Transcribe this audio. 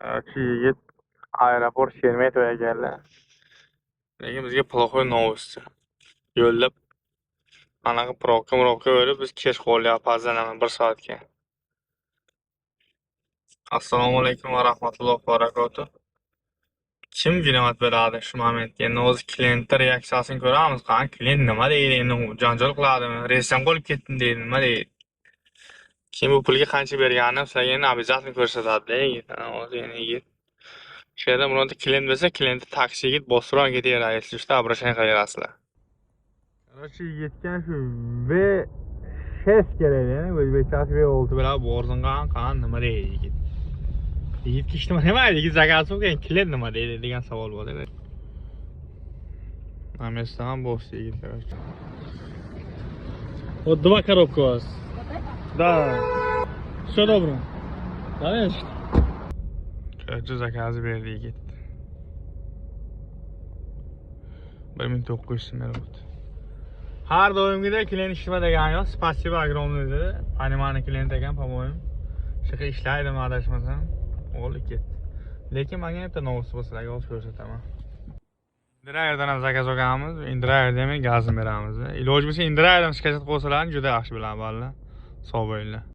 Короче, yigit aeroport Sheremetyevoga keldi. Lekin bizga плохой новости. Yo'lda anaqa пробка murobka bo'lib, biz kech qoldik, опоздание bir soatga. Assalomu alaykum va rahmatullohi va barakatuh. Kim виноват bo'ladi shu momentga? Endi o'zi klientni reaksiyasini ko'ramiz. Qani klient nima deydi? Endi u janjal qiladimi? Reysdan qolib ketdim deydi, nima deydi? Kim bu pulga qancha berganini sizlarga endi обязательно ko'rsatadi yigit. Ana o'zi endi yigit. Shu yerda bironta klient bo'lsa, klientni taksi yigit bostirib ham ketaveradi. Если что, обращение qilaverasizlar. Короче, yigitga shu V6 kerak edi, o'zbekchasi V6 bilan borsin, qani, qani nima deydi yigit. Yigitga hech nima demaydi, yigit zakaz qilgan, klient nima deydi degan savol bor. На место ham bosdi yigit, короче. Вот два коробка у вас. Да. Все добро. Да, я Короче, zakazi berdi yigit. 1900 so'm beribdi. Har doimgidek klient hech nima degani yo'q. Спасибо огромное dedi. Понимание klient ekan, по-моему. Shu yerda ishlaydimi adashmasam. O'g'li ketdi. Lekin menga bitta новость bo'lsa, sizlarga hozir ko'rsataman. InDriverdan ham zakaz olganmiz. InDriverda ham gazini beramiz. Iloji bo'lsa InDriverdan скачать qo'ysalar juda yaxshi bo'ladi, bolalar. Sog' bo'linglar.